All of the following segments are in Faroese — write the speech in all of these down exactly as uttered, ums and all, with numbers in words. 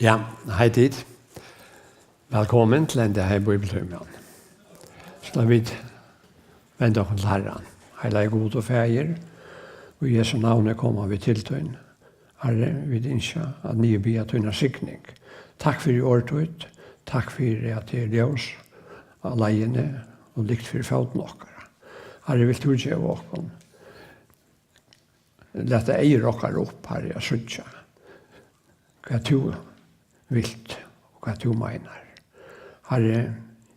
Ja, hei tit. Vælkomin til henda her bibeltíman. Skulu vit venda okkum til Harran. Heilagi Gud og Faðir, í Jesu navni koma vit til tín. Harri, vit ynskja at niðurbiðja tína signing. Takk fyri orð títt. Takk fyri at tað er ljós á leiðini og lykt fyri fótum okkara. Harri, vilt tú geva okkum, lata eygu okkara upp, Harri, at síggja, hvat tú vilt og hvat tú meinar. Harri,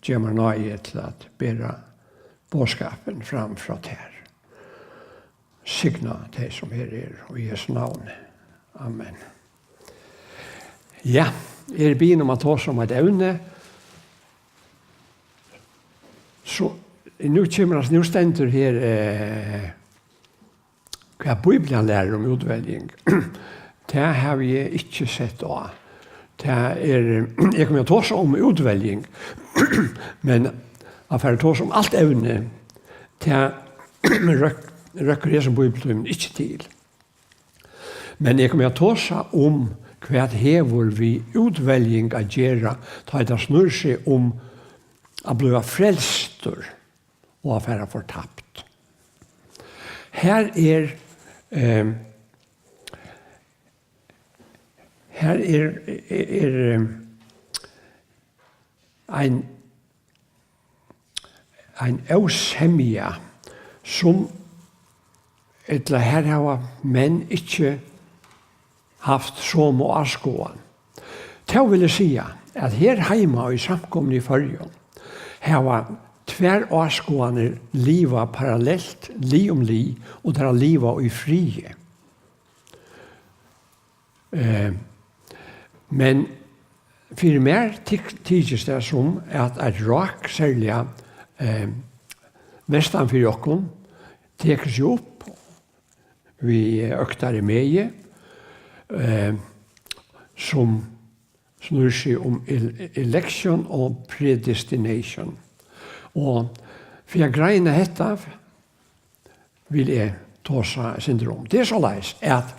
gev mær náði til at bera boðskapin fram frá tær. Signa tey, sum her eru, í Jesu navni. Amen. Ja, eg eri biðin um at tosa um eitt evni, so nú kemur, altso, nú stendur her, eh, hvat Bíblian lærir um útveljing. Tað havi eg ikki sett á. Tað er, eg komi at tosa um útveljing, men at fara at tosa um alt evnið, tað røkk-, røkkur hesin bíblitímin ikki til. Men eg komi at tosa um, hvat hevur við útveljing at gera, tá ið tað snýr seg um at blíva frelstur og at fara fortapt. Her er, ehm, her er, er, ehm, ein, ein ósemja, sum, ella her hava menn ikki havt somu áskoðan. Tó vil eg siga, at her heima í samkomuni í Føroyum hava tvær áskoðanir livað parallelt, lið um lið, og tær hava livað í friði. Eh, men fyri mær tyk-, tykist tað sum, at eitt rák, serliga, eh, vestan fyri okkum, tekur seg upp við øktari megi, eh, sum snýr seg um el-, election og predestination. Og fyri at greina hetta, vil eg tosa eitt sindur um. Tað er soleiðis, at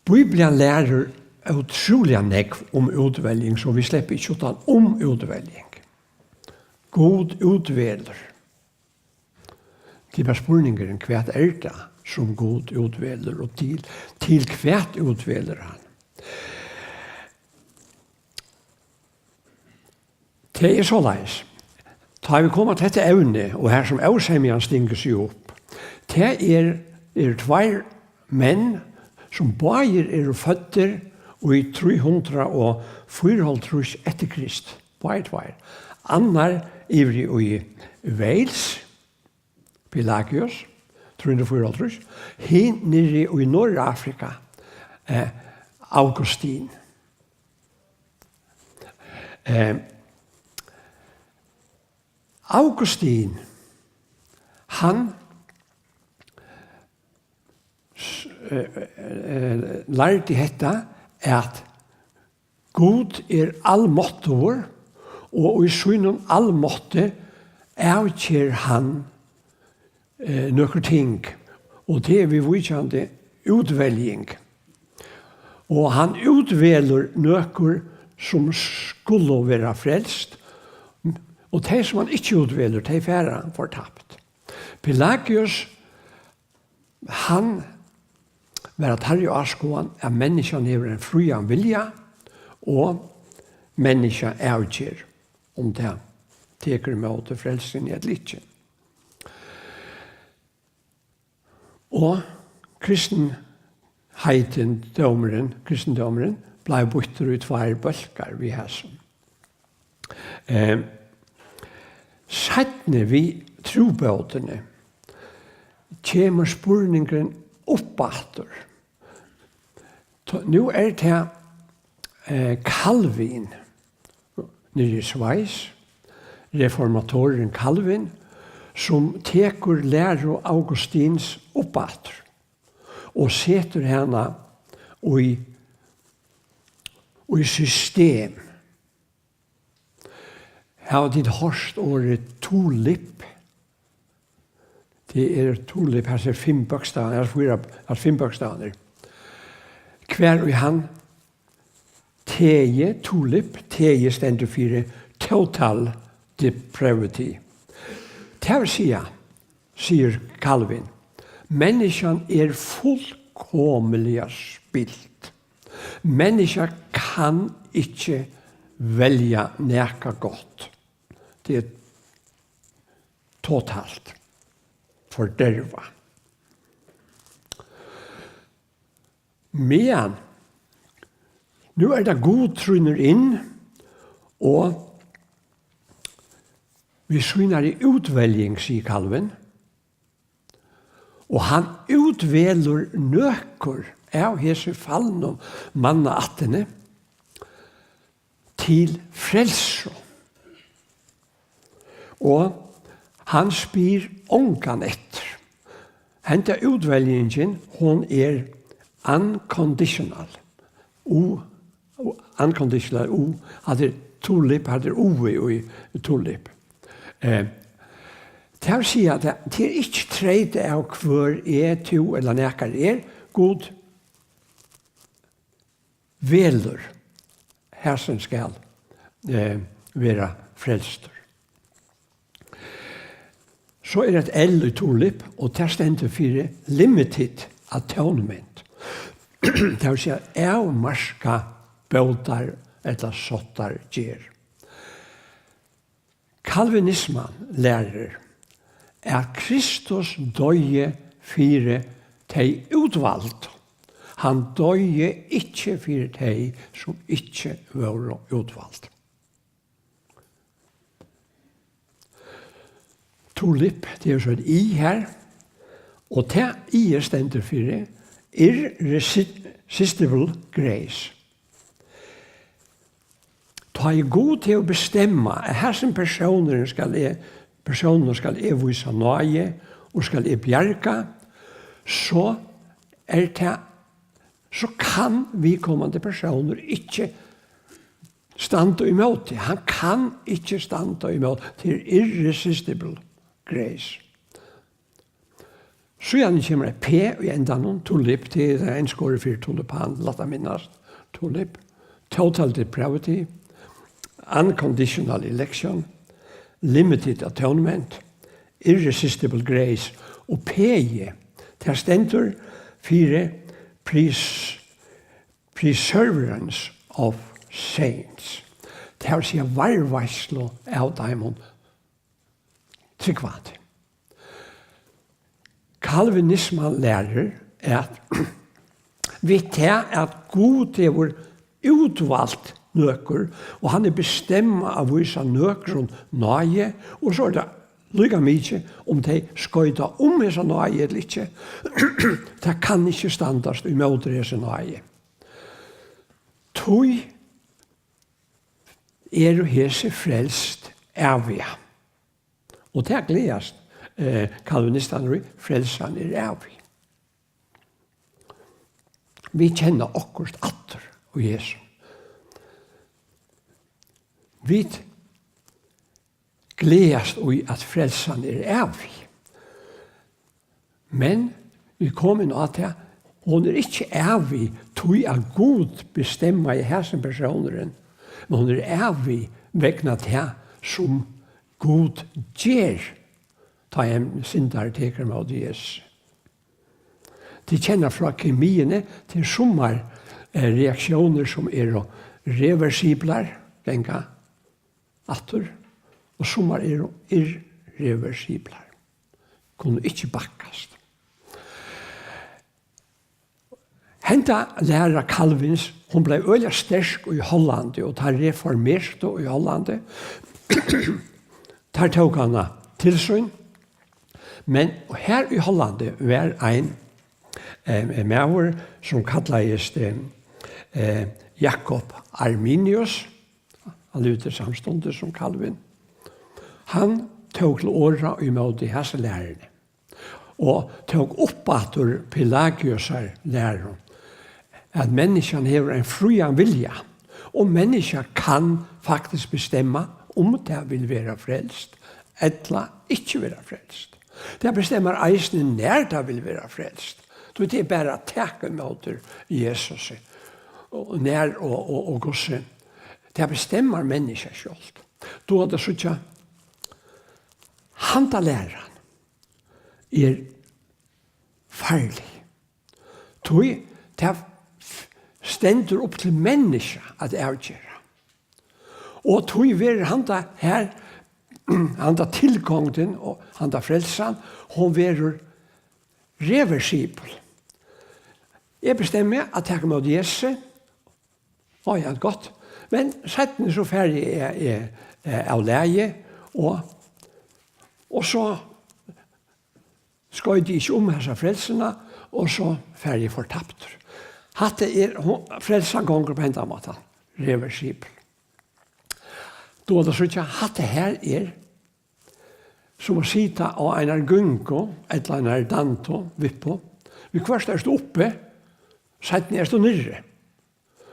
Bíblian lærir ótrúliga nógv um útveljing, so vit sleppa ikki uttan um útveljing. Gud útvelur. Tað er bara spurningurin, hvat er tað, sum Gud útvelur, og til, til hvat útvelur hann? Tað er soleiðis. Tá vit koma til hetta evni, og har sum ósemjan stingur seg upp, tað er, eru tveir menn, sum báðir eru føddir í trý hundrað og fýraoghálvtrýss eftir Krist. Báðir tveir. Annar yviri í Wales, Pelagius, trý hundrað og fýraoghálvtrýss, hin niðri í Norðurafrika, eh, Augustin. Eh, Augustin, hann s-, eh, eh, lærdi hetta, at Gud er almáttugur, og í sínum almátti avger hann, eh, nøkur ting, og tað er viðvíkjandi útveljing. Og hann útvelur nøkur, sum skulu vera frelst, og tey, sum hann ikki útvelur, tey fara fortapt. Pelagius, hann var av teirri áskoðan, at menniskjan hevur ein frían vilja, og menniskjað avger, um tað tekur ímóti frelsuni ella ikki. Og kristin heitin dómurin, kristindómurin, bleiv býttur í tveir bólkar við hasum. Eh, seinni við trúbótini kemur spurningurin upp aftur. Tá, nú er tað, eh, Calvin, niðri í Sveis, reformatorin Calvin, sum tekur læru Augustins upp aftur og setur hana í, í system. Hava tit hoyrt orðið tulip? Tað er tulip, hasir fimm bókstavarnir, hasir fýra, hasir fimm bókstavarnir. Hvar ið hann T, tulip, T stendur fyri total depravity. Tað vil siga, sigur Calvin, menniskjan er fullkomiliga spilt. Menniskjan kann ikki velja nakað gott. Tað er totalt forderva. Men nú er tað Gud trýnur inn, og við sínari útveljing, sigur Calvin, og hann útvelur nøkur av hesi falnu mannaættini til frelsu. Og hann spyr ongan eftir. Henda útveljingin, hon er unconditional. U, u, unconditional, u, hatta er tulip, hatta er u í tulip. Eh, tað vil siga, at tað, tað er ikki treytað av, hvør eg, tú ella nakar er. Gud velur, hasin skal, eh, vera frelstur. So er eitt L í tulip, og tað stendur fyri limited atonement. Tað vil siga avmarka bótar ella sáttargerð. Kalvinisman lærir, at Kristus doyði fyri tey útvaldu. Hann doyði ikki fyri tey, sum ikki vóru útvald. Tulip, tað er so eitt I her, og tað I stendur fyri irresistible grace. Tá ið Gud hevur bestemmað, at hasin persónurin skal eg, persónum skal eg vísa náði og skal eg bjarga, so er tað, so kann viðkomandi persónur ikki standa ímóti. Hann kann ikki standa ímóti. Tað er irresistible grace. Síðani kemur eitt P í endanum, tulip, tað er enskt orð fyri tulipan, lætt at minnast, tulip, total depravity, unconditional election, limited atonement, irresistible grace, og P, tað stendur fyri pres-, perseverance of saints, tað vil siga varðveitslu av teimum trúgvandi. Kalvinisman lærir, at við tað, at Gud hevur útvalt nøkur, og hann er bestemmað at vísa nøkrum náði, og so er tað líka mikið, um tey skoyta um hesa náði ella ikki, tað kann ikki standast ímóti hesi náði. Tí eru hesi frelst æviga. Og tað gleðast, eh, kalvinistarnir í, frelsan er ævig. Vit kenna okkurt aftur í hesum. Vit gleðast í, at frelsan er ævig. Men vit koma inn á tað, hon er ikki ævig, tí at Gud bestemmaði hasin persónurin, men hon er ævig vegna tað, sum Gud ger, tá ein syndari tekur ímóti Jesusi. Tit kenna frá kemiini, tað eru summar, eh, reaktiónir, sum eru reversiblar, ganga aftur, og summar eru irreversiblar, kunnu ikki bakkast. Henda læra Kalvins, hon bleiv øgiliga sterk í Hollandi, og teir reformertu í Hollandi, teir tóku hana til sín. Men her í Hollandi var ein, eh, ein maður, sum kallaðist, eh, eh, Jakob Arminius. Hann livdi samstundis sum Kalvin. Hann tók til orða ímóti hasi læruni og tók upp aftur Pelagiusar læru, at menniskjan hevur ein frían vilja, og menniskjan kann faktiskt bestemma, um tað vil vera frelst ella ikki vera frelst. Tað bestemmar eisini, nær tað vil vera frelst. Tí tað er bara at taka ímóti Jesusi. og nær og, og, og hvussu. Tað bestemmar menniskjað sjálvt. Tú átt at síggja, handa læran er farlig. Tí tað stendur upp til menniskja at avgera. Og tí verður handa her, handa tilgongdin og handa frelsan, hon verður reversibel. Eg bestemmi at taka ímóti Jesu, á ja, gott. Men seinni so fari eg, eg, eg av lagi, og, og so skoyti eg ikki um hesa frelsuna, og so fari eg fortaptur. Hatta er, hon, frelsan gongur á hendan mátan, reversibel. Tú átt at síggja, hatta her er sum at sita á einari gongd ella einari dandu, vippu. Viðhvørt ert tú uppi, seinni ert tú niðri.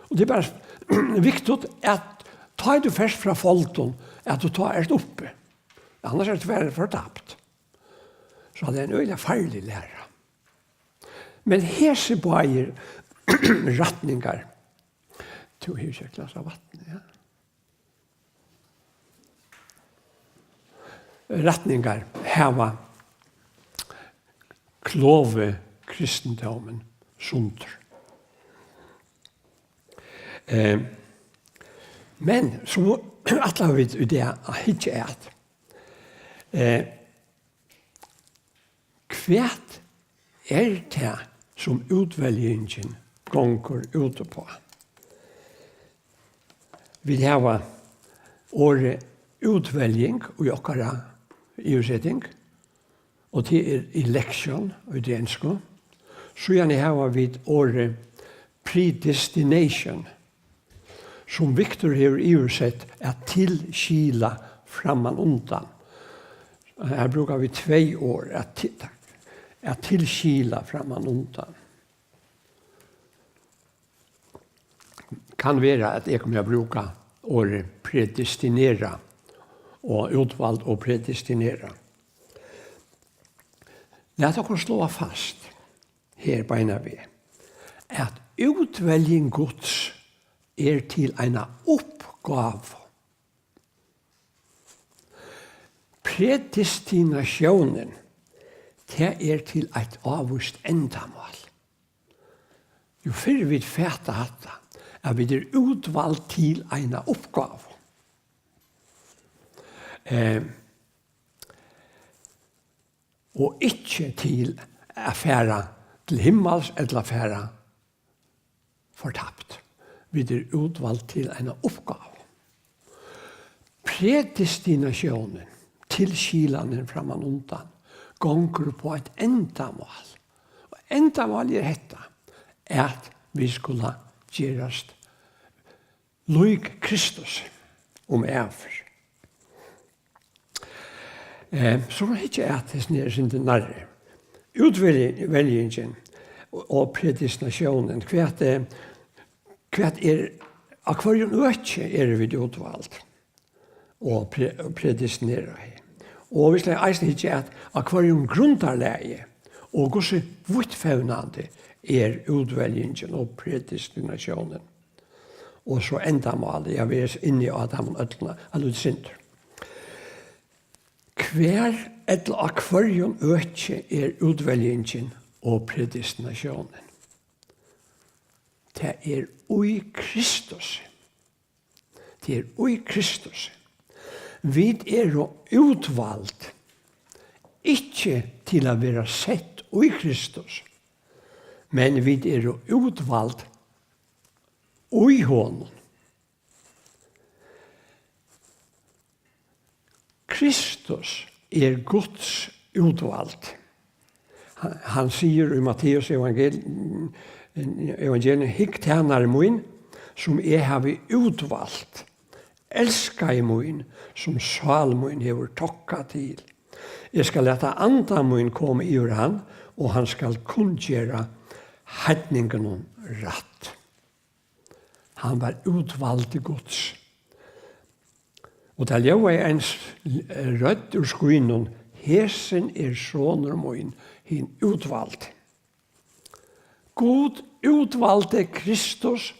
Og tað er bara viktigt at tá tú fert frá foldum, at tú tá ert uppi. Annars ert tú bara fortapt. So tað er ein øgiliga farlig læra. Men hesir báðir rætningar, tú hevur ikki eitt glas av vatni, ja? Rætningar hava klovið kristindómin sundur. Eh, men so ætla vit í dag at hyggja at, eh, hvat er tað, sum útveljingin gongur út uppá? Vit hava orðið útveljing í okkara yvirseting, og tað er election í tí ensku. Síðani hava vit orðið predestination, sum Victor hevur yvirsett at tilskila frammanundan. Her brúka vit tvey orð, at ti-, at tilskila frammanundan. Kann vera, at eg komi at brúka orðið predestinera, og útvald og predestinera. Lat okkum sláa fast her beinanvegin, at útveljing Guds er til eina uppgávu. Predestinatiónin, tað er til eitt ávíst endamál. Jú fyrr vit fata hatta, at vit eru útvald til eina uppgávu, eh, og ikki til at fara til himmals ella at fara fortapt. Vit eru útvald til eina uppgávu. Predestinatiónin, tilskilanin frammanundan, gongur upp á eitt endamál. Og endamálið er hetta, at vit skulu gerast lík Kristus um avferð. Eh, so hyggja at hesum her sindur nærri. Útveljingin og, og predestinatiónin, hvat, eh, hvat er, á hvørjum øki eru vit útvald og pre-, og predestinerað? Og vit skulu eisini hyggja at á hvørjum grundarlagi og hvussu víttfevnandi er útveljingin og predestinatiónin. Og so endamálið, eg havi verið inni á teimum øllum eitt lítið sindur. Hvar ella á hvørjum øki er útveljingin og predestinatiónin? Tað er í Kristus. Tað er í Kristus. Vit eru útvald, ikki til at vera sett í Kristus, men vit eru útvald í honum. Kristus er Guds útvald. Hann, hann sigur í Matteus evangel-, evangelium: "Hygg, tænari mín, sum eg havi útvalt, elskaði mín, sum sál mín hevur tokka til. Eg skal lata anda mín koma yvir hann, og hann skal kunngera heidningunum rætt." Hann var útvaldi Guds. Og tað ljóðaði ein s-, rødd úr skýnum: "Hesin er sonur mín, hin útvaldi." Gud útvaldi Kristus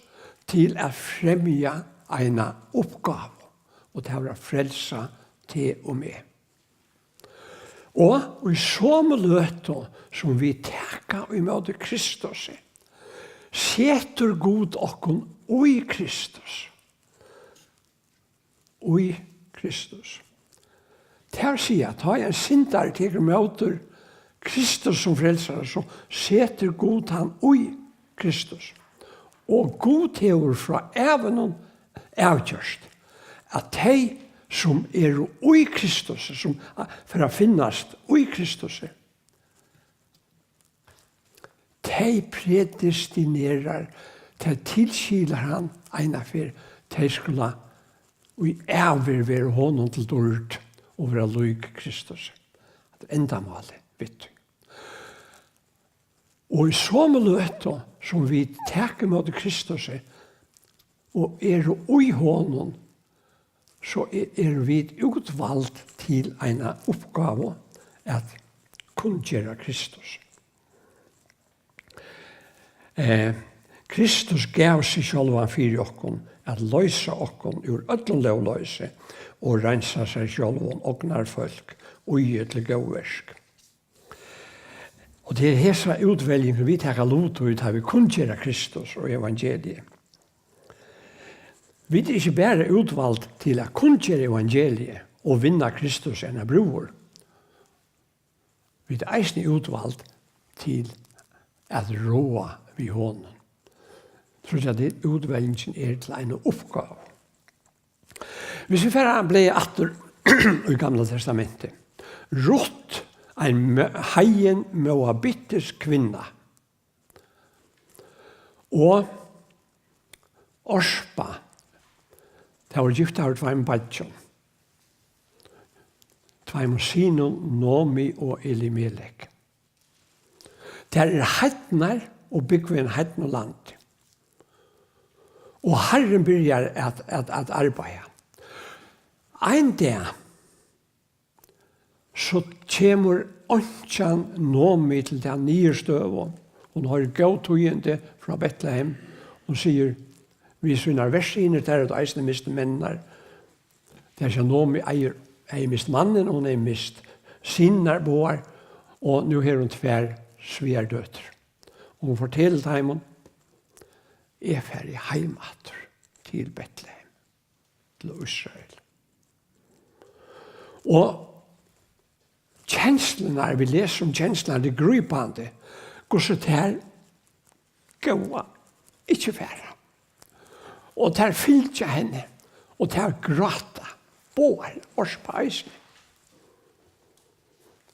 til at fremja eina uppgávu, og tað var at frelsa teg og meg. Og í somu løtu, sum vit taka ímóti Kristusi, setur Gud okkum í Kristus. Í Kristus. Tað vil siga, tá ein syndari tekur ímóti Kristus sum frelsara, so setur Gud hann í Kristus. Og Gud hevur frá ævum avgjørt, at tey, sum eru í Kristus, sum fer at finnast í Kristus, tey predestinerar, tað tilskilar hann eina ferð, tey skulu í ævir vera honum til dýrd og vera lík Kristus. Tað er endamálið við tí. Og í somu løtu, sum vit taka ímóti Kristusi og eru í honum, so e-, eru vit útvald til eina uppgávu at kunngera Kristus. Eh, Kristus gav seg sjálvan fyri okkum at loysa okkum úr øllum lógloysi og reinsa sær sjálvum ognarfólk, íðið til góð verk. Og tað er hesa útveljing, vit taka lut í, tá vit kunngera Kristus og evangeliið. Vit eru ikki bara útvald til at kunngera evangeliið og vinna Kristus eina brúður. Vit eru eisini útvald til at ráða við honum. Trýst at útveljingin er til eina uppgávu. Hvis vit fara blaðið aftur í Gamla Testamenti. Rutt, ein mø-, heiðin moabitisk kvinna. Og Orpa, tey vóru gift av tveimum beiggum, tveimum synum, Naomi og Elimelek. Tær eru heidnar og búgva í einum heidnum landi. Og Harrin byrjar at, at, at arbeiða. Ein dag, so kemur einkjan Naomi til ta niðurstøðu. Hon hoyrir góð tíðindi frá Betlehem. Hon sigur, við sínar vertinnar, tær høvdu eisini mist menninar. Tað er, Naomi eigur, hevði mist mannin, hon hevði mist synirnar báðar, og nú hevur hon tvær svigardøtur. Og hon fortelur teimum: Eg fari heim aftur til Betlehem, til Ísrael. Og kenslurnar, vit lesa um kenslurnar, tað er grípandi, hvussu tær góða ikki fara. Og tær fylgja henni, og tær gráta, báðar, Orpa eisini.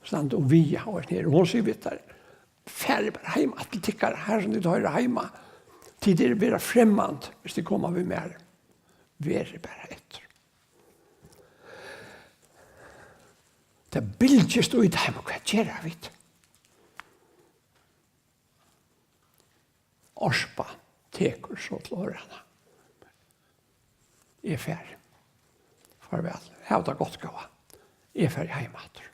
Standa og viga og her. Og hon sigur við tær: Farið bara heim aftur til tykkara, har sum tit hoyra heima. Tit eru, verða fremmand, hvis tit koma við mær. Verið bara eftir. Tað bylgist í teimum, hvat gera vit? Orpa tekur so til orðanna: Eg fari. Farvæl. Hav tað gott, góða. Eg fari heim aftur.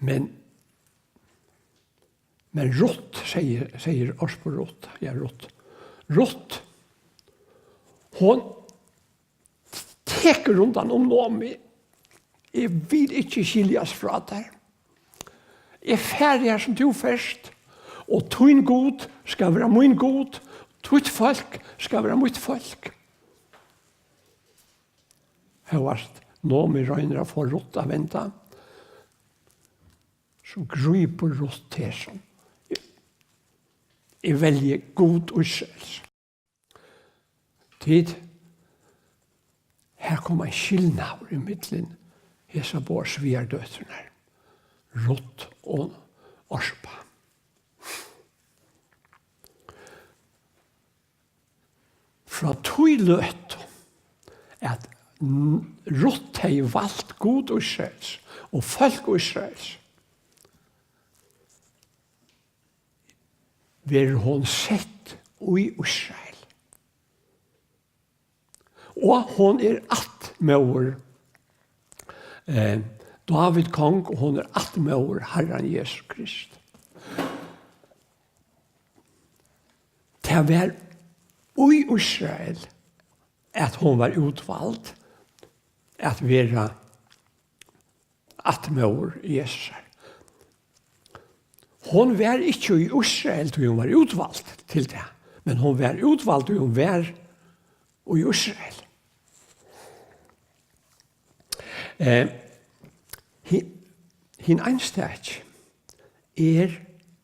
Men, men Rutt, sigur, sigur Orpa Rutt, ja, Rutt. Rutt, hon tekur rundan um Naomi. Eg vil ikki skiljast frá tær. Eg fari har sum tú fert, og tín Gud skal vera mín Gud, títt fólk skal vera mítt fólk. Hóast Naomi roynir at fáa Rutt at venda, so grípur Rutt tað sum: Eg velji Gud Ísraels. Tit, her kom ein skilnaður ímillum hesar báðar svigardøturnar, Rutt og Orpa. Frá tí løtu, at n-, Rutt hevði valt Gud Ísraels og fólk Ísraels, verður hon sett í Ísrael. Og hon er ættmóðir, eh, Dávid kong, og hon er ættmóðir Harran Jesu Krist. Tað var, í Ísrael, at hon var útvald at vera ættmóðir Jesusar. Hon var ikki í Ísrael, tí hon var útvald til tað, men hon var útvald, tí hon var í Ísrael. Eh, hi-, hin einstaki er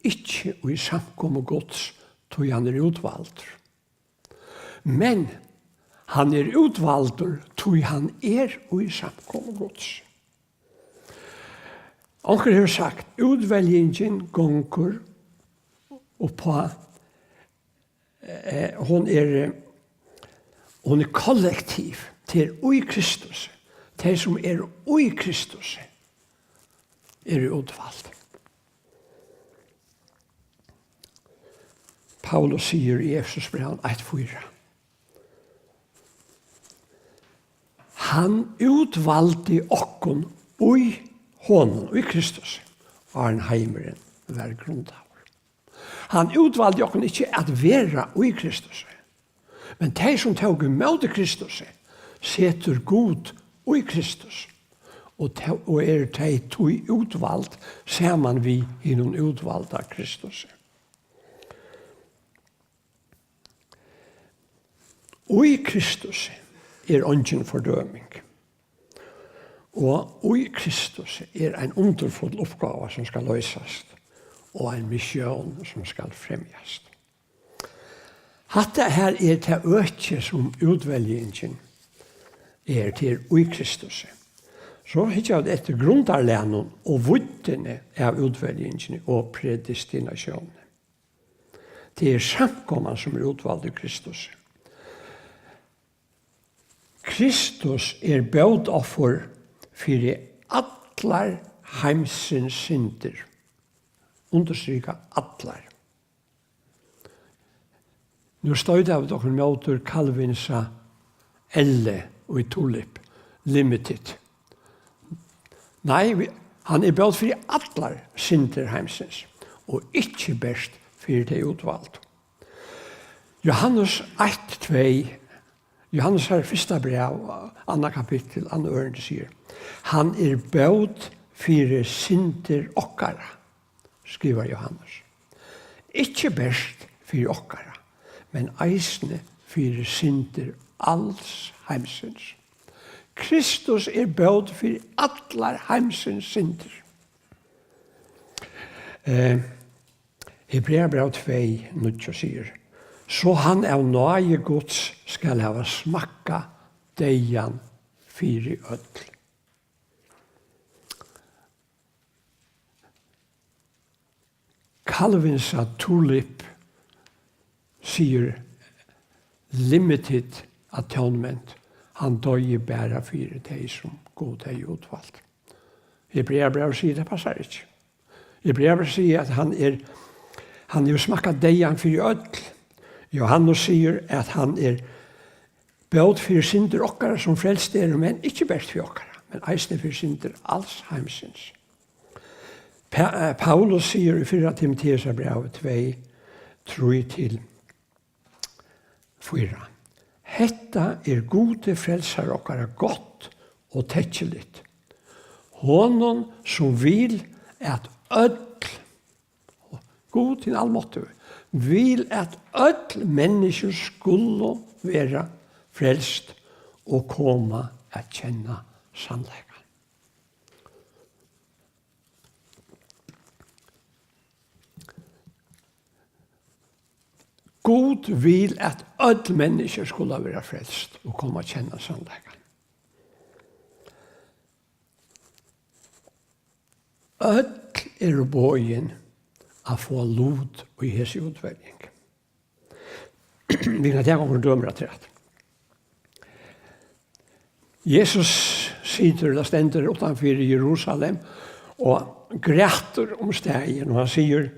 ikki í samkomu Guds, tí hann er útvaldur. Men hann er útvaldur, tí hann er í samkomu Guds. Onkur hevur sagt, útveljingin gongur upp á, eh, hon er, eh, hon er kollektiv. Tað er í Kristus. Tey, sum eru í Kristus, eru útvald. Paulus sigur í Efesusbrævinum eitt fýra: Hann útvaldi okkum í honum, í Kristus, áðrenn heimurin var grundaður. Hann útvaldi okkum ikki at vera í Kristus, men tey, sum tóku ímóti Kristus, setur Gud í Kristus, og tó, og eru tey tí útvald saman við hinum útvalda Kristus. Í Kristus er eingin fordøming, og í Kristus er ein undurfull uppgáva, sum skal loysast, og ein missión, sum skal fremjast. Hatta her er tað økið, sum útveljingin er, til í Kristus. So hyggja vit eftir grundarlagnum og víddini av útveljingini og predestinatiónini. Tað er samkoman, sum er útvald í Kristus. Kristus er bótoffur fyri allar heimsins syndir. Undirstrika allar. Nú stoyta vit okkum móti Calvinsa L í Tulip, limited. Nei, vi, hann er bót fyri allar syndir heimsins, og ikki bert fyri tey útvaldu. Johannes eitt tvey, Johannes har fyrsta bræv, annað kapittul, annað ørindi sigur: Hann er bót fyri syndir okkara, skrivar Johannes. Ikki bert fyri okkara, men eisini fyri syndir als heimsins. Kristus er bót fyri allar heimsins syndir. Eh, Hebreabræv tvey níggju sigur: So hann av náði Guds skal hava smakkað deyðan fyri øll. Calvinsa Tulip sigur limited atonement. Hann doyði bara fyri tey, sum Gud hevði útvalt. Hebreabrævið sigur, tað passar ikki. Hebreabrævið sigur, at hann er, hann hevur smakkað deyðan fyri øll. Johannes sigur, at hann er bót fyri syndir okkara, sum frelst eru, men ikki bert fyri okkara, men eisini fyri syndir als heimsins. Pa-, eh, Paulus sigur í fyrra Timoteusarbrævi tvey, trý til fýra: Hetta er Gudi frelsara okkara gott og tekkiligt, honum, sum vil, at øll, Gud hin almáttigi, vil, at øll menniskju skulu vera frelst og koma at kenna sannleikan. Gud vil, at øll menniskju skulu vera frelst og koma at kenna sannleikan. Øll eru boðin at fáa lut í hesi útveljing. Vit kunnu taka onkrar dømir afturat. Jesus situr, ella stendur, uttanfyri Jerusalem og grætur um staðin, og hann sigur: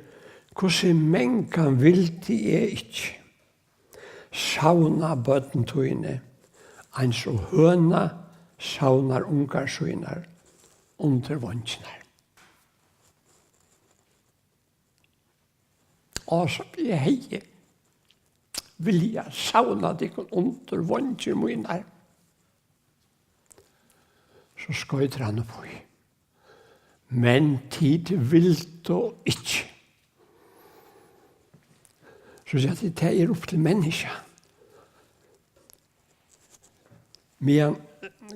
Hvussu mangan vildi eg ikki savna børn tíni, eins og høna savnar ungar sínar undir veingirnar. Og sum eg hevði vilja savna tykkum undir veingir mínar." So skoytir hann upp í: "Men tit vildu ikki." So siga tit, tað er upp til menniskja. Meðan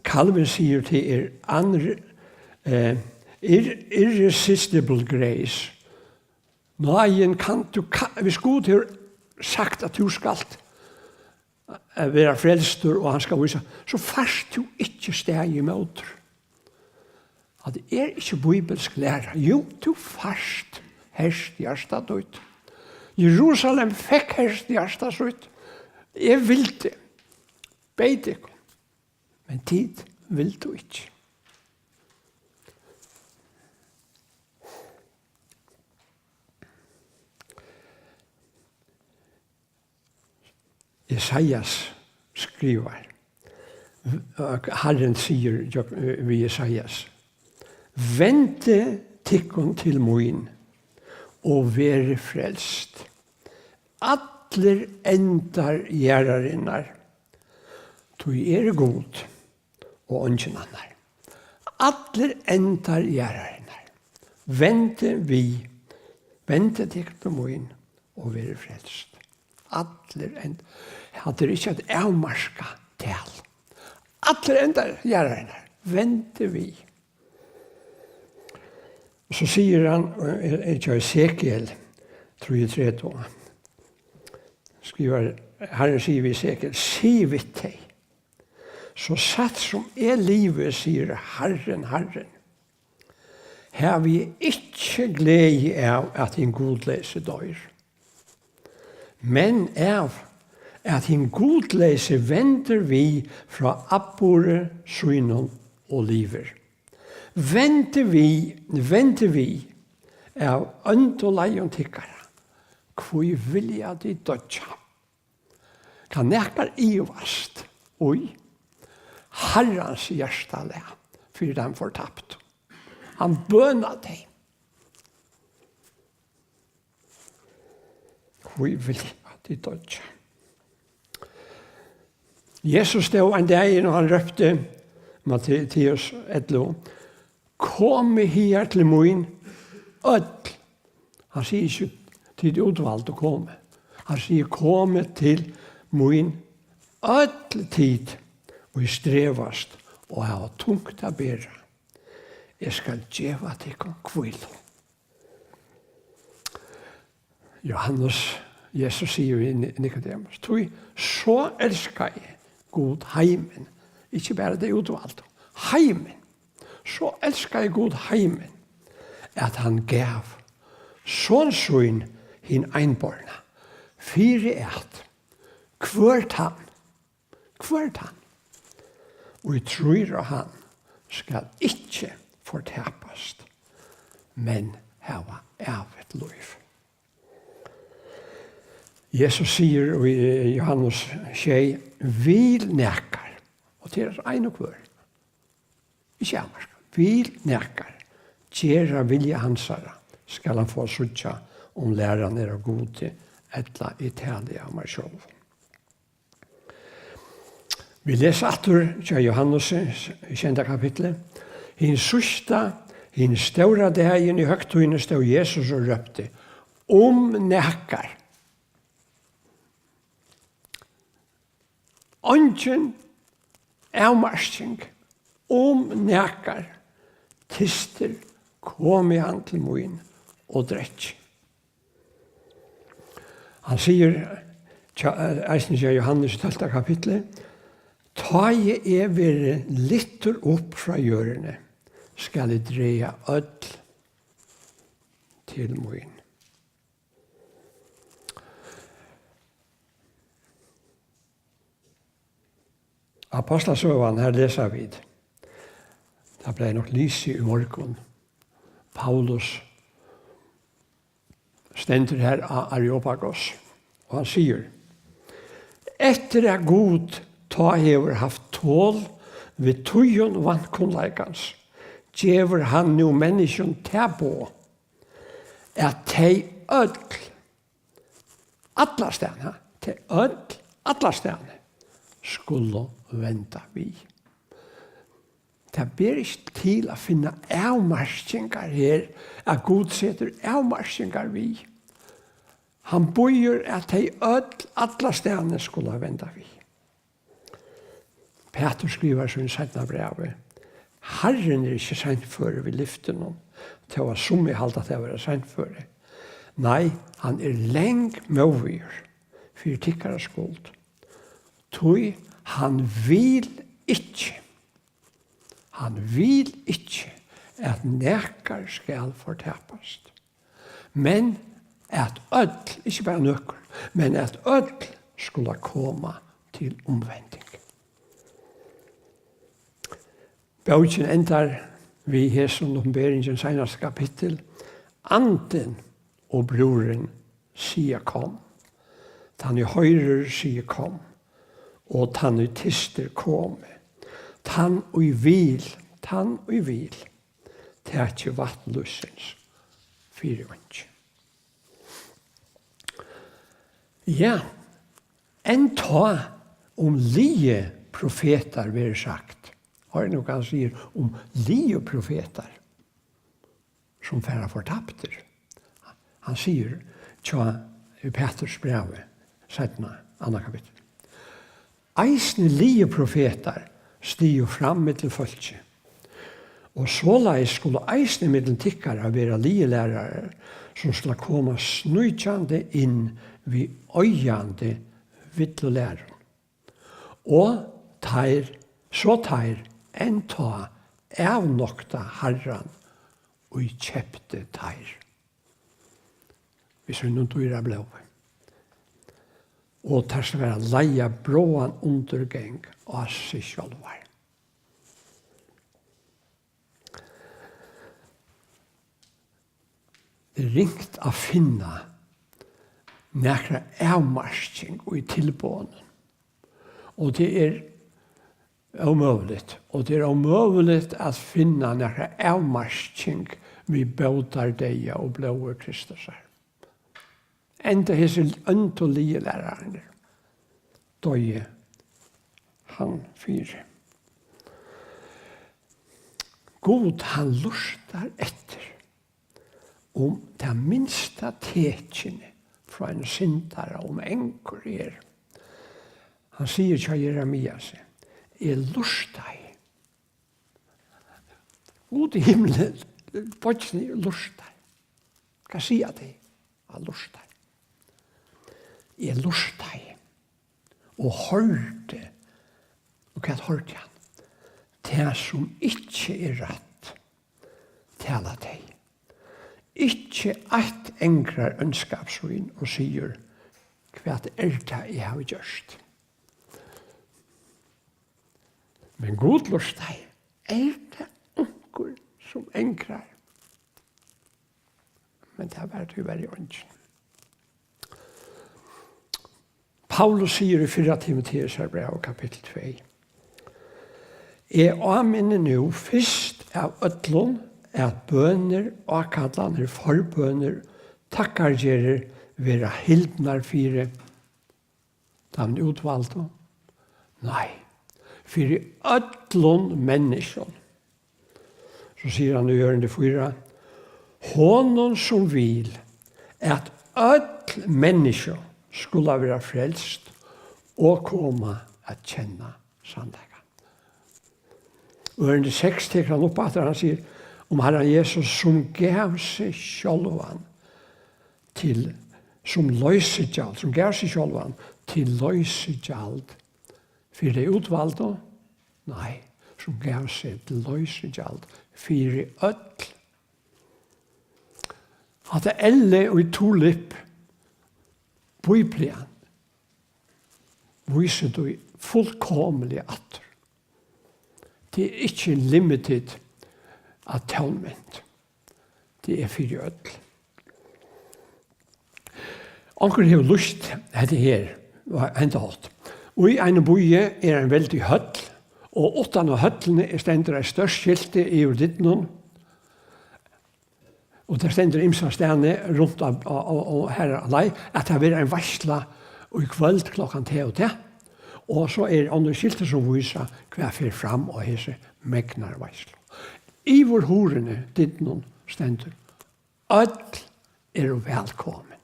Calvin sigur, tað er unre-, eh, ir-, irresistible grace. Náðin kann, tú kann, hvis Gud hevur sagt at tú skalt, eh, vera frelstur, og hann skal vísa, so fært tú ikki staðið ímóti. At tað er ikki bíbilsk læra. Jú, tú fært hert hjarta títt. Jerusalem fekk hert hjarta sítt. Eg vildi, beyð tykkum, men tit vildu ikki. Esaias skrivar, Harrin sigur við Esaias: "Vendið tykkum til mín og verið frelst, allir endar jarðarinnar, tí eg eri Gud og eingin annar. Allir endar jarðarinnar, vendið við, vendið tykkum til mín og verið frelst." Allir end-, hatta er ikki eitt avmarkað tal. Allir endar jarðarinnar, vendið við. Og so sigur hann, eh, eh, hjá Esekiel trýogtretivu, skrivar, Harrin sigur við Esekiel: "Sig við tey, so satt sum eg livi, sigur Harrin, Harrin, havi eg ikki gleði av, at hin gudleysi doyr, men av, at hin gudleysi vendir við frá atburði sínum og livir. Vendið við, vendið við av ónduleygum tykkara, hví vilja tit doyggja?" Kann nakar ivast í Harrans hjartalag fyri teimum fortaptu? Hann bønar tey. Hví vilja tit doyggja? Jesus stóð ein dagin og hann rópti, Matteus ellivu: "Komið higar til mín, øll." Hann sigur ikki, "Tit útvaldu, komið." Hann sigur, "Komið til mín, øll tit, ið strevast og hava tungt at bera. Eg skal geva tykkum hvílu." Johannes, Jesus sigur við Ni-, Nikodemus: "Tí so elskaði Gud heimin", ikki bara tey útvaldu, heimin. "So elskaði Gud heimin, at hann gav son sín hin einborna, fyri at hvør tann, hvør tann, ið trýr á hann, skal ikki fortapast, men hava ævigt lív." Jesus sigur í Johannes sjey: "Vil nakar", og tað er ein og hvør, ikki avmarkað, "vil nakar gera vilja hansara, skal hann fáa at síggja, um læran er av Gudi, ella eg tali av mær sjálvum." Vit lesa aftur hjá Johannes í sjeynda kapitli. Hin síðsta, hin stóra dagin í høgtíðini stóð Jesus og rópti: "Um nakar, eingin avmarking, um nakar tystir, komi hann til mín og drekki." Hann sigur, tja-, eisini hjá Johannes í tólvta kapitli: "Tá eg verði lyftur upp frá jørðini, skal eg draga øll til mín." Apostlasøgan, her lesa vit. Tað bleiv nokk lisið í morgun. Paulus stendur her á Areopagos, og hann sigur: "Eftir at Gud tá hevur havt tol við tíðum vankunnleikans, gevur hann nú menniskjum tað boð, at tey øll, allastaðni, ha, Tey øll, allastaðni, skulu venda við. Tað ber ikki til at finna avmarkingar her, at Gud setur avmarkingar við. Hann býður, at tey øll, allastaðni, skulu venda við. Pætur skrivar í sínum seinna brævi: Harrin er ikki seinførur við lyftunum, tó at summi halda tað vera seinføri. Nei, hann er langmóðigur fyri tykkara skuld, tí hann vil ikki, hann vil ikki, at nakar skal fortapast, men at øll, ikki bara nøkur, men at øll skulu koma til umvending. Bókin endar við hesum, Opinberingin, seinasta kapittul: Andin og brúðurin siga: Kom. Tann, ið hoyrir, sigur: Kom. Og tann, ið tystir, komi. Tann, ið vil, tann, ið vil, taki vatn lívsins fyri einki. Ja, enntá um liðigar profetar verður sagt. Hoyr nú, hvat hann sigur um liðigar profetar, sum fara fortaptir. Hann sigur, hjá, í Peturs brævi, seinna, annað kapittul: Eisini liðigar profetar stigu fram millum fólkið, og soleiðis skulu eisini millum tykkara vera liðigar lærarar, sum skulu koma sníkjandi inn við oyðandi villulærum. Og teir, so teir enntá avnokta Harran, ið keypti teir við sínum dýra blóði. Og teir skulu verða leigdir bráðan undirgang á seg sjálvar. Tað er ringt at finna nakra avmarking í tilboðunum. Og tað er ómøguligt, og tað er ómøguligt at finna nakra avmarking við bótardeyða og blóði Kristusar. Enda hesir óndu liðilærararnir doyði hann fyri. Gud, hann lurtar eftir, um tað minsta tekin frá einum syndara, um onkur er. Hann sigur hjá Jeremiasi: Eg lurtaði. Gud í himli, boyggir seg niður og lurtar. Hvat siga tey? Hann lurtar. Eg lurtaði og hoyrdi. Og hvat hoyrdi hann? Tað, sum ikki er rætt, tala tey. Ikki eitt angrar óndskap sín og sigur: Hvat er tað, eg havi gjørt? Men Gud lurtaði. Er tað onkur, sum angrar? Men tað var tíverri eingin. Paulus sigur í fyrra Timoteusar bræv, kapittul tvey: Eg áminni nú fyrst av øllum, at bønir, ákallanir, forbønir, takkargerðir verða hildnar fyri teimum útvaldu? Nei, fyri øllum menniskjum. So sigur hann í ørindi fýra: Honum, sum vil, at øll menniskju skulu vera frelst og koma at kenna sannleikan. Ørindi seks tekur hann upp aftur, hann sigur um Harran Jesus, sum gav seg sjálvan til, sum loysigjald, sum gav seg sjálvan til loysigjald fyri tey útvaldu? Nei, sum gav seg til loysigjald fyri øll. Hatta L í tulip, Bíblian, vísir tí fullkomiliga aftur. Tað er ikki limited atonement. Tað er fyri øll. Onkur hevur lýst hetta her á henda hátt: Í einum býi er ein veldig høll, og uttan á høllini stendur eitt stórt skilti yvir dyrunum, og tað stendur ymsastaðni runt á, á, á, á, har á leið, at tað verður ein veitsla í kvøld klokkan tað og tað. Og so er onnur skilti sum vísa, hvat fer fram á hesi megnar veitslu. Yvir hurðini, dyrunum, stendur: Øll eru vælkomin.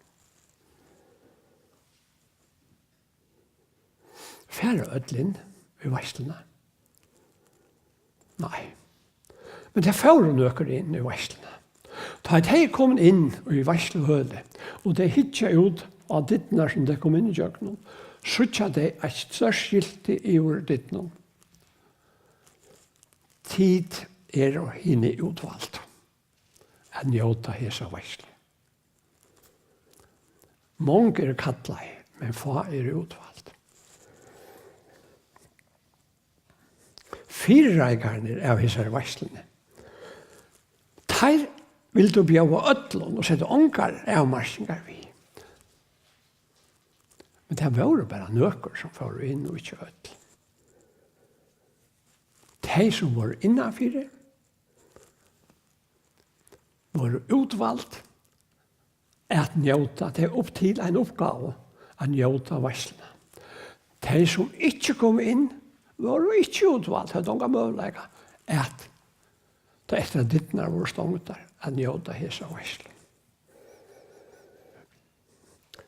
Fara øll inn í veitsluna? Nei. Men tað fóru nøkur inn í veitsluna. Tá tey komu inn í veitsluhølið, og tey hyggja út á dyrnar, sum tey komu inn ígjøgnum, síggja tey eitt stórt skilti yvir dyrunum: Tit eru hini útvaldu at njóta hesa veitslu. Mong eru kallað, men fá eru útvald. Fyrireikararnir av hesari veitsluni, teir vildu bjóða øllum og settu ongar avmarkingar við. Men tað vóru bara nøkur, sum fóru inn, og ikki øll. Tey, sum vóru innanfyri, vóru útvald at njóta, tey upp til eina uppgávu at njóta veitsluna. Tey, sum ikki komu inn, vóru ikki útvald, høvdu ongan møguleika at, tá eftir at dyrnar vóru stongdar, at njóta hesa veitslu.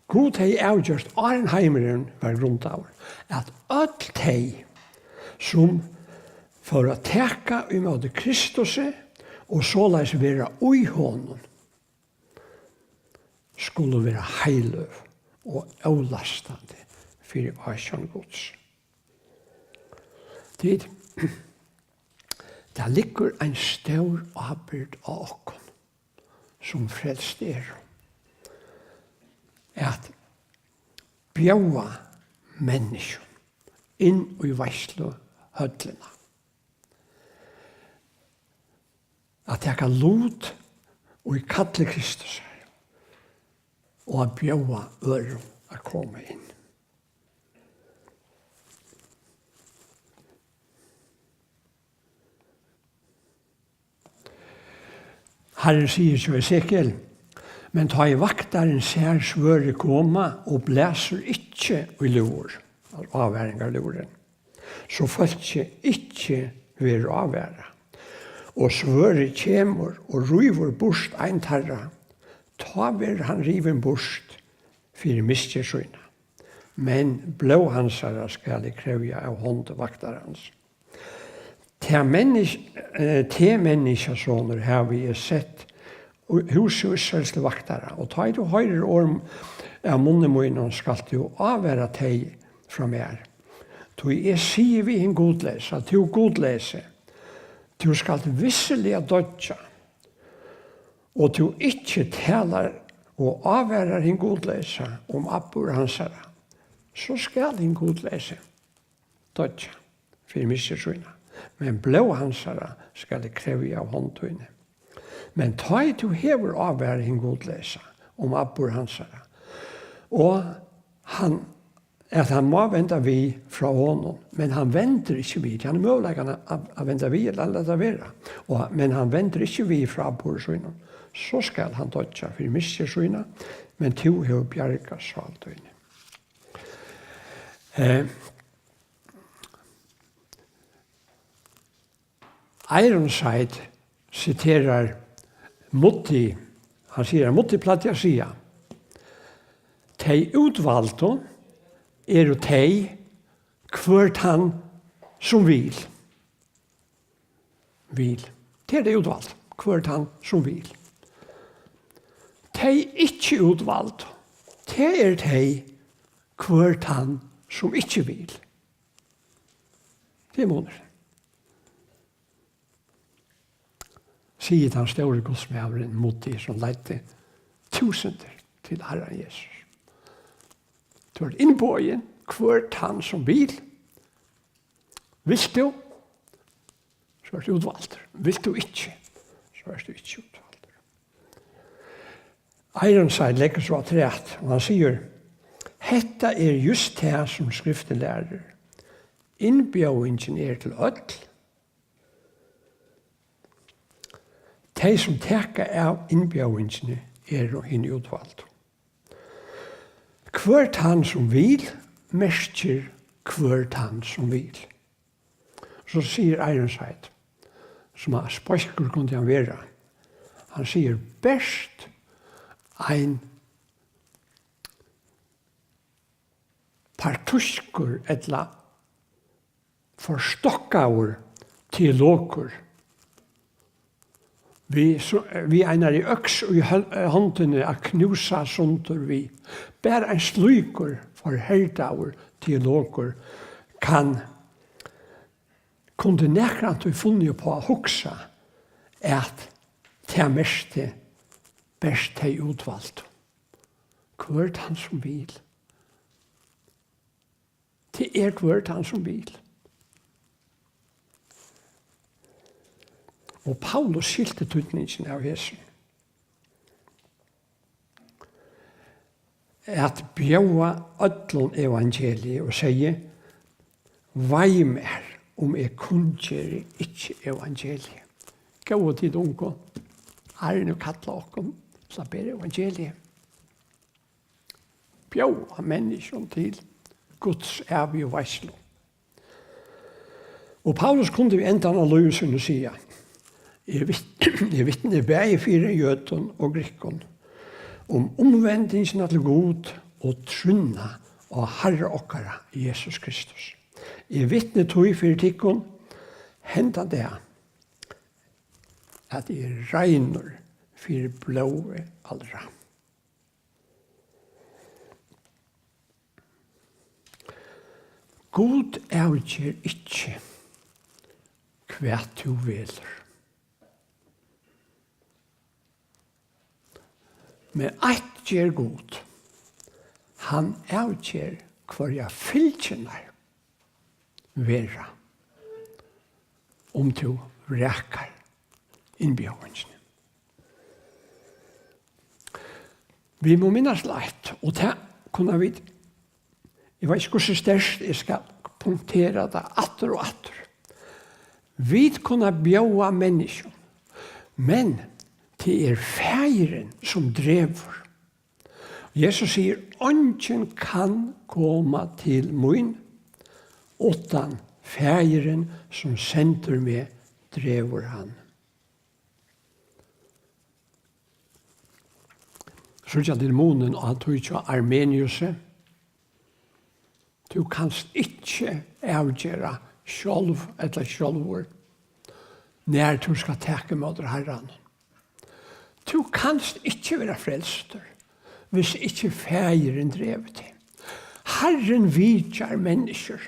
Gud hevði avgjørt, áðrenn heimurin var grundaður, at øll tey, sum fóru at taka ímóti Kristusi og soleiðis vera í honum, skulu vera heiløg og ólastandi fyri ásjón Guds. Tit, tað liggur ein stór ábyrgd á okkum, sum frelst eru, at bjóða menniskjum inn í veitsluhøllina, at taka lut í kalli Kristusar og at bjóða øðrum at koma inn. Harrin sigur hjá Esekiel: Men tá ið vaktarin sær svørðið koma og blæsur ikki í lúður, altso ávaringarlúðurin, so fólkið ikki verður ávarað, og svørðið kemur og rívur burt ein teirra, tá verður hann rivin burt fyri misgerð sína, men blóð hansara skal eg krevja av hond vaktarans. Teg mennisk-, eh, teg, menniskjasonur, havi eg sett hús Ísraels til vaktara, og tá ið tú hoyrir orð av munni mínum, skalt tú ávara tey frá mær. Tí eg sigi við hin gudleysa: Tú gudleysi, tú skalt vissiliga doyggja, og tú ikki talar og ávarar hin gudleysa um atburð hansara, so skal hin gudleysi doyggja fyri misgerð sína, men blóð hansara skal eg krevja av hond tíni. Men tá ið tú hevur ávarað hin gudleysa um atburð hansara, og hann, at hann má venda við frá honum, men hann vendir ikki við, hann hevur møguleikan at, at venda við ella at lata vera, og, men hann vendir ikki við frá atburði sínum, so skal hann doyggja fyri misgerð sína, men tú hevur bjargað sál tíni. Eh, Ironside siterar Moody, hann sigur, at Moody plagdi at siga: Tey útvaldu eru tey, hvør tann sum vil. Vil. Tað er tey útvaldu, hvør tann sum vil. Tey ikki útvaldu, tað er tey, hvør tann sum ikki vil. Tað er munur. Sigur tann stóri gudsmaðurin Moody, sum leiddi túsundir til Harran Jesus. Tú ert innboðin, hvør tann sum vil. Vilt tú, so ert tú útvaldur. Vilt tú ikki, so ert tú ikki útvaldur. Ironside leggur so afturat, og hann sigur: Hetta er júst tað, sum Skriftin lærir. Innbjóðingin er til øll. Tey, sum taka av innbjóðingini, eru hini útvaldu. Hvør tann sum vil, merkir hvør tann sum vil. So sigur Ironside, sum ein speikur kundi hann vera, hann sigur: bert ein partískur ella forstokkaður teologur við, so, við einari øks í hol-, hondini at knúsa sundur við. Bara ein slíkur forherdaður teologur kann, kundi nakrantíð funnið upp á at hugsa, at tað merkti bert tey útvaldu. Hvør tann sum vil. Tað er hvør tann sum vil. Og Paulus skilti týdningin av hesum. At bjóða øllum evangeliið og segði: vei mær, um eg kunngeri ikki evangeliið. Góðu tit ungu, Harrin hevur kallað okkum til at bera evangeliið. Bjóða menniskjum til Guds ævigu veitslu. Og Paulus kundi við endan á lívi sínum siga: eg vit-, eg vitni bæði fyri jødum og grikkum um umvendingina til Gud og trúnna á Harra okkara Jesus Kristus. Eg vitni tí fyri tykkum henda dag, at eg eri reinur fyri blóði allra. Gud avger ikki, hvat tú velur. Men eitt ger Gud. Hann avger, hvørja fylgjurnar verða, um tú vrakar innbjóðingina. Vit mugu minnast til eitt, og tað kunnu vit, eg veit ikki, hvussu sterkt eg skal punktera tað aftur og aftur. Vit kunnu bjóða menniskjum, men tað er Faðirin, sum dregur. Jesus sigur: eingin kann koma til mín, uttan Faðirin, sum sendir meg, dregur hann. Síggja tit munin á tí hjá Arminiusi? Tú kanst ikki avgera sjálv ella sjálvur, nær tú skalt taka ímóti Harranum. Tú kanst ikki vera frelstur, hvis ikki Faðirin dregur teg. Harrin vitjar menniskjur.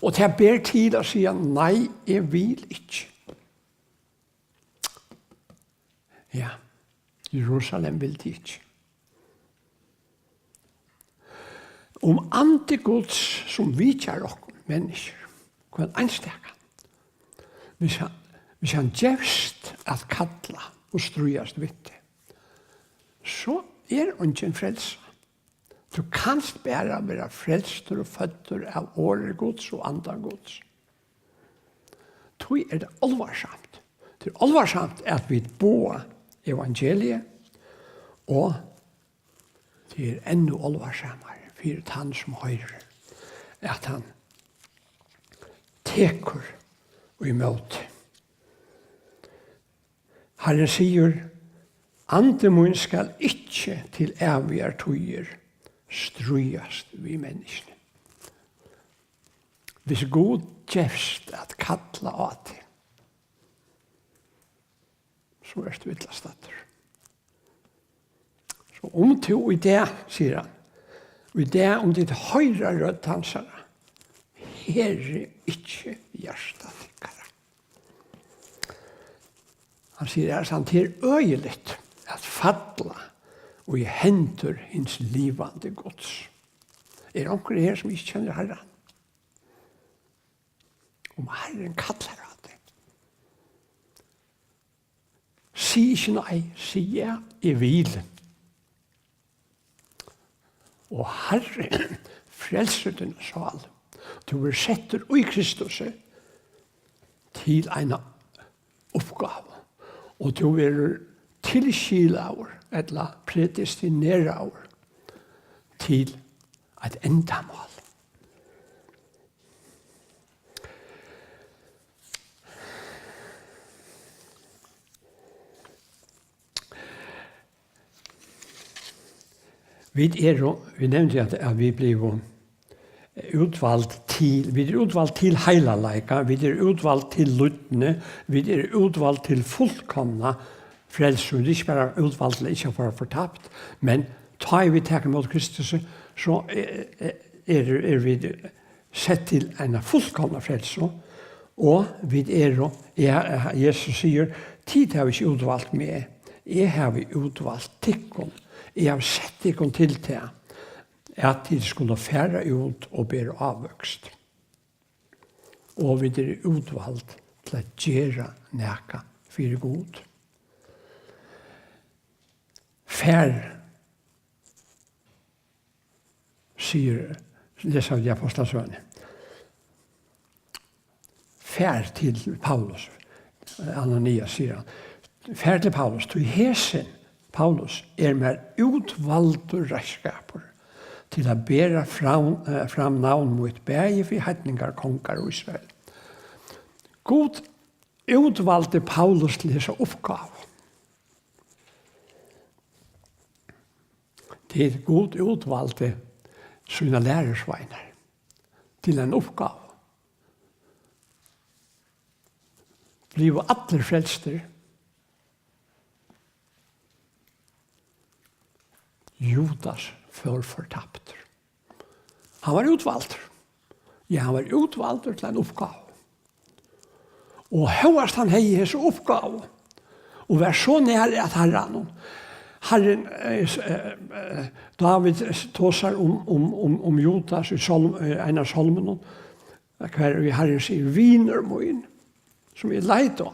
Og tað ber til at siga: nei, eg vil ikki. Ja, Jerusalem vildi ikki. Um andi Guds, sum vitjar okkum menniskjur, hvønn einstakan, hvis hann, hvis hann gevst at kalla og stríðast við teg, so er eingin frelsa. Tú kanst bara vera frelstur og føddur av orði Guds og anda Guds. Tí er tað álvarsamt. Tað er álvarsamt, at vit boða evangeliið, og tað er enn álvarsamari fyri tann, sum hoyrir, at hann tekur ímóti. Harrin sigur: andi mín skal ikki til ævigar tíðir stríðast við menniskjuni. Hvis Gud gevst at kalla á teg, so ert tú illa staddur. So um tú í dag, sigur hann, í dag, um tit hoyra rødd hansara, herðið ikki hjarta tykkara. Hann sigur, er sant, tað er øgiligt at falla í hendur hins livandi Guds. Er onkur her, sum ikki kennir Harran? Um Harrin kallar á teg, sig ikki nei, sig ja, eg vil. Og Harrin frelsir tína sál. Tú verður settur í Kristusi til eina uppgávu, og tú verður tilskilaður ella predestineraður til eitt endamál. Vit eru, vit nevndu at, at vit blivu útvald til, vit eru útvald til heilagleika, vit eru útvald til lýdni, vit eru útvald til fullkomna frelsu. Vit eru ikki bara útvald til ikki at fara fortapt, men tá ið vit taka ímóti Kristus, so, eh, eh, eru, eru vit sett til eina fullkomna frelsu, og vit eru, ja, Jesus sigur, tit hava ikki útvalt meg, eg havi útvalt tykkum, eg havi sett tykkum til tað, at tit skulu fara út og bera ávøkst. Og vit eru útvald til at gera nakað fyri Gud. Far, sigur, lesa vit í Apostlasøguni. Far til Paulus, Ananias, sigur hann. Far til Paulus, tí hesin, Paulus, er mær útvaldur reiðskapur til at bera fram, eh, fram navn mítt, bæði fyri heidningar, kongar og Ísrael. Gud útvaldi Paulus til hesa uppgávu. Til Gud útvaldi sínar lærisveinar til eina uppgávu. Blivu allir frelstir? Judas fór fortaptur. Hann var útvaldur. Ja, hann var útvaldur til eina uppgávu. Og hóast hann hevði hesa uppgávu, og var so nær at Harranum, Harrin, eh, s-, eh, eh, Dávid tosar um, um, um, um Judas í sálm-, eh, ein av sálmunum, har ið Harrin sigur: "Vinur mín, sum eg leiti á."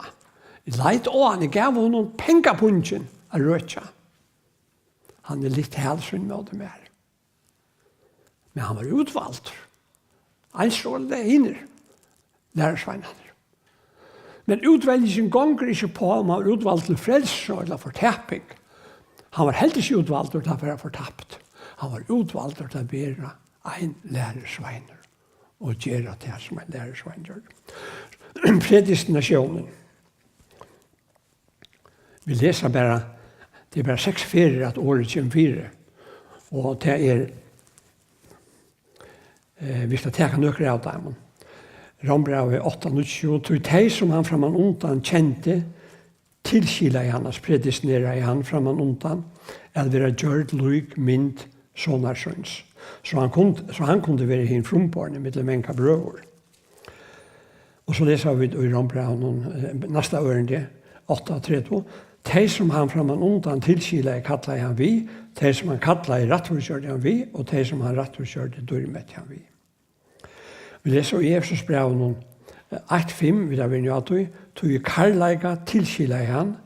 Eg leiti á hann, eg gav honum pengapungin at røkja. Hann er lítt hælsvin móti mær. Men hann var útvaldur. Eins og allir hinir lærisveinarnir. Men útveljingin gongur ikki upp á, um hann var útvaldur til frelsu ella fortaping. Hann var heldur ikki útvaldur til at vera fortapt. Hann var útvaldur til at vera ein lærisveinur og gera tað, sum ein lærisveinur gjørdi. Predestinatiónin. Vit lesa bara, tað er bara seks ferðir, at orðið kemur fyri. Og tað er, eh, vit skulu taka nøkur av teimum. Rómbrævið átta níggju: "Tí tey, sum hann frammanundan kendi, tilskilaði hann," altso predestineraði hann frammanundan, "at vera gjørd lík mynd sonar síns, so hann kundi, so hann kundi vera hin frumborni millum manga brøður." Og so lesa vit í Rómbrævinum, eh, næsta ørindi, átta tretivu: "Tey, sum hann frammanundan tilskilaði, kallaði hann við, tey, sum hann kallaði, rættvísgjørdi hann við, og tey, sum hann rættvísgjørdi, dýrmeti hann við." Vit lesa í Efesusbrævinum, eh, eitt fimm, vit hava verið á tí: "Tí í kærleika tilskilaði hann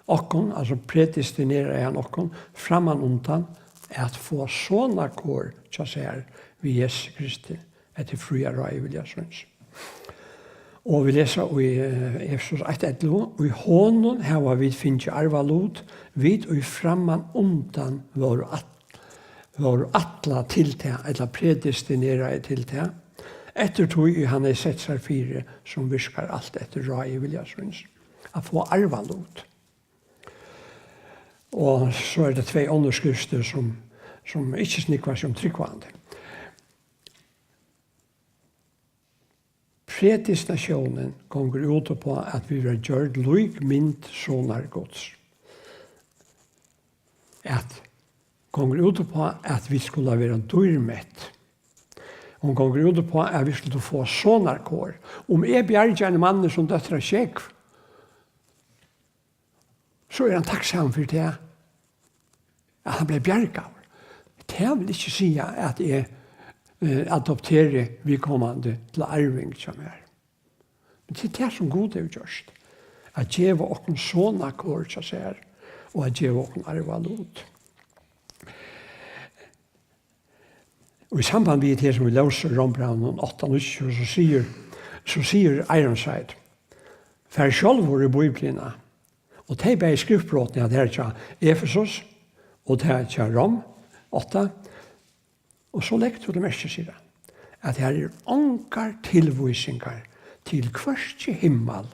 okkum," altso predestineraði hann okkum, "frammanundan at fáa sonarkor hjá sær við Jesu Kristi, eftir fría ráði vilja síns." Og vit lesa í, eh, Efesus eitt ellivu: "Í honum hava vit fingið arvalut, vit, ið frammanundan vóru æt-, vóru ætlað til tað," ella predestineraði til tað, "eftir tí, ið hann hevði sett sær fyri, sum virkar alt eftir ráði vilja síns." At fáa arvalut. Og so eru tað tvey onnur skriftir, sum, sum ikki snúgva seg um trúgvandi. Predestinatiónin gongur út upp á, at vit verða gjørd lík mynd Sonar Guds. At gongur út upp á, at vit skulu vera dýrmett. Hon gongur út upp á, at vit skulu fáa sonarkor. Um eg bjargi einum manni sum dettur á sjógv, so er hann takksamur fyri tað, at hann bleiv bjargaður. Tað vil ikki siga, at eg, eh, adopteri viðkomandi til arving hjá mær. Men tað er tað, sum Gud hevur gjørt, at geva okkum sonarkor hjá sær og at geva okkum arvalut. Og í samband við tað, sum vit lósu í Rómbrævinum átta níggju, so sigur, so sigur Ironside: "Far sjálvur í Bíbliuna Og tey bæði skriftbrotini, at her hjá Efesus og tað hjá Rom átta, og so legg tú til merkis, sigur hann, at her eru ongar tilvísingar til hvørki himmal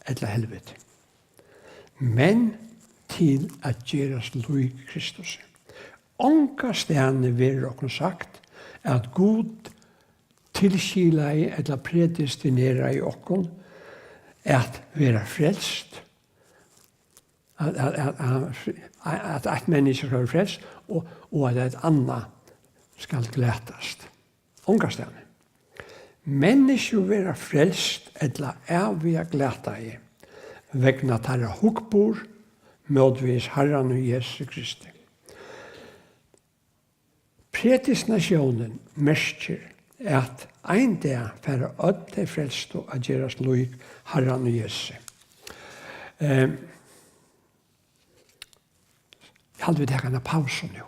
ella helviti, men til at gerast lík Kristusi. Ongastaðni verður okkum sagt, at Gud tilskilaði ella predestineraði okkum at vera frelst, at, at, at, at, at eitt menniskja skal vera frelst, og, og at eitt annað skal glatast. Ongastaðni. Menniskju verða frelst ella æviga glataði vegna teirra hugburð mótvegis Harranum Jesu Kristi. Predestinatiónin merkir, at ein dag fara øll tey frelstu at gerast lík Harranum Jesu. Ehm, eg haldi, vit taka eina pausu nú.